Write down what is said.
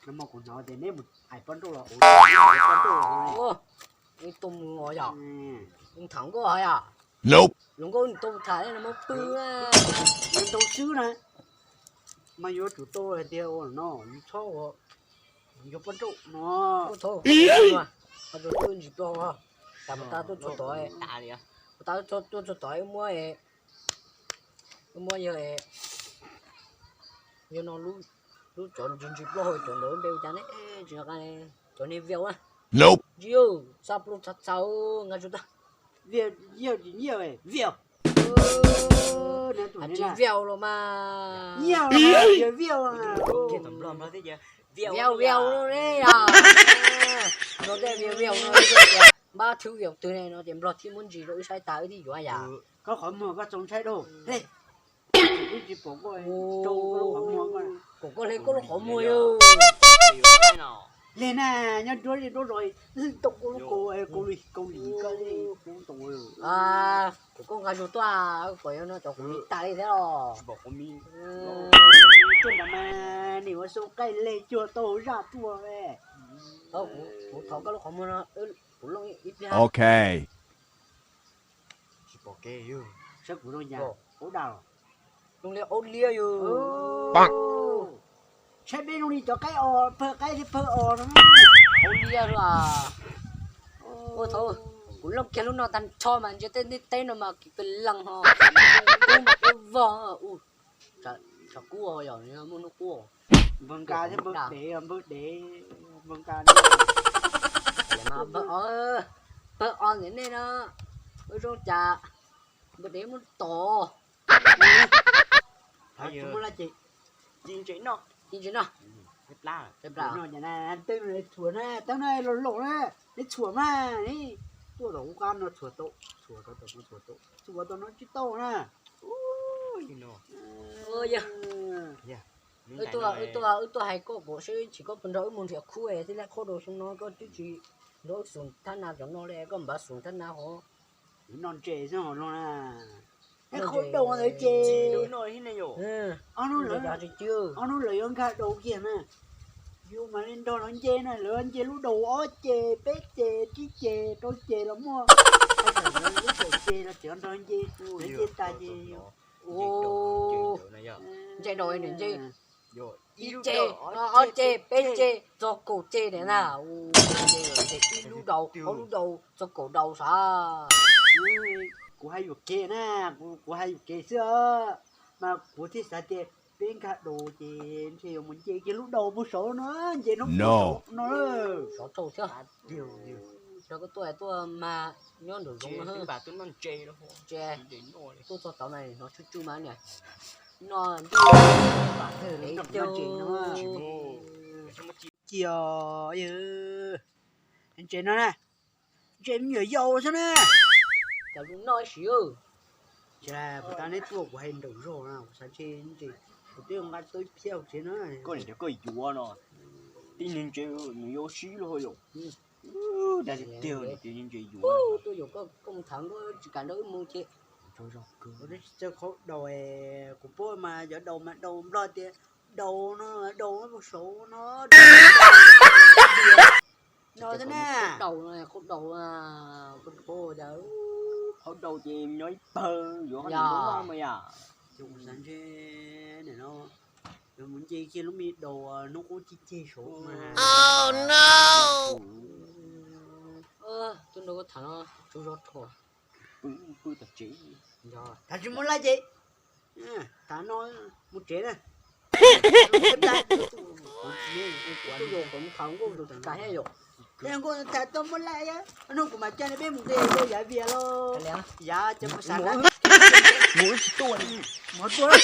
Nag hmo kuv hnov tias neb mus ais poj nrauj los ua poj nrauj. Ua, neb tuaj mus os yom? Nws tham nkauj hos yom? Hluas nkauj nws tuaj mus tham no muab pw. Nws ntau xwb na, mas yuav tsum tau hais tias ua no, yus txhob ua, yus yog poj nrauj no. Ua thaum ntsis plog, tas puas tas tuaj txog tod, puas tas tuaj txog tod muab, muab yog, yog no lub cov ntsis ntsis plog cov ntawd npe ua cas ne, tsis nco qab, cov niag viau na. Ntsis, xa pluj txha txha, nqa tsuj tag. Viau, viau, viau. Tsis viau los mas. Viau, viau, viau no ne. No tej viau viau no, npab thwb viau twg ne no ces nplog thiaj muab ntsis rau wb saib tas wb thiaj yuav yam. Koj qhov muag koj txaus ntshai dua. Kuv tsis pom koj, koj lub qhov muag, koj lub qhov muag yog. Li na, nyob nruab li nruab zos, tau koj lub kaus, kaus li, kaus li koj li, kuv tau. Kuv koj nqa zug tuaj, kom yog no cov kuv li tas li thiab los. Tuaj ntawd mas nim ua xu qaij leg cuag tau zaj tuaj. Kuv thov koj lub qhov muag no, kuv looj ib pliag. Ok. Tsis pom kev, saib kuv zoo cas, aub daj los. Zoo li aub liab yus. Saib peb zoo li cov qaib os, pawg qaib thiab pawg os no. Aub liab lawm. Ua thaum kuv looj kiag lub no tag nrho mas ntsia tej ntiaj teb no mas kiv pes lees ho. Kub mas ib vog. Tshav kub yom, muaj hnub qub. Npawg nqa thiab npawg dev, npawg dev, npawg nqa. Pawg os ntawm nej no, ua zoo cas npawg dev muab tom. Muab laj ces ci ntses noj, ci ntses noj. Txhuam na, teb no txhuam na, teb no los laus na, neb txhuam mas, tuaj tom kuv qab no txhuam tau, txhuam tau, txhuam tau no tsis tau na. Wb tuaj hais koj pom seb tsis koj puas nrog wb mus nrhiav khub es tib laj qhob rau xyoo no koj twb tsis nrog wb xus thab na cov no li, koj npaj xus thab na hov. Noj ntses xwb hos los na. Qhob daus ntawd ces ob hnub lawv yuav nkag daus kiag na. Yus mas li nrog lawv nce na, lawv nce lub daus ob ces, peb ces, tsib ces, rau ces los muaj. Lub caum ces los tseem nrog nce, lawv nce tas ces nce daus nce ib ce, ob ce, peb ce, txog kaum ce na. Ib lub daus, ob lub daus, txog kaum daus sav. Kuv hais yuam kev na, kuv hais yuam kev xwb, mas kuv thiaj xav tias peb nkag daus ces ntshe yuav mus nce kiag lub daus puag saud no, nce hnub no. Xov tau thiab. Rau koj tuaj tuaj mas nyob nraum zoov no, tuaj txog tod mas hnov tswj tswj mas niam. No ntuj, cia ntses no na, ntses me nyuam yaus xwb na. Cov zoo noj ib sim. Tsis tas neb tuaj kuv hais nraum zog na, kuv xav ntshe ntses, kuv twb nqa tau ib phiab hauv tsev na. Koj nim tias koj yuav no, tib niag ntses nws yuav sib luag yom. Dag tiag tiag, nim tias ntses yuav. Tuaj yuav koj mus tham nkauj tsis kam nrog wb mus ces. Tsis txawj qhaub daus, kuv paub mas cov daus mas daus nplog tias daus no, daus puag saud no, no xwb na. Qhaub daus, qhaub daus, qhaub daus ces nyob ib pawg yuav qhov ntawd mas yom. Ces kuv xav ntshe nim no yuav mus nce kiag lub me daus hnub qub cig ceg saud mas. Tuaj nrog koj tham no tsaug zog rho. Pw tom tsev. Tham tsis muaj laj ces tham no mus tsev na. Tuaj yuav kom tham nkauj tus tsis kam thiab yom. Nkauj tham tau muaj laj, hnub kuv mam coj nej peb mus nqe yav vias los yav cov mus xav na. Mus tsis tuaj, mus tuaj.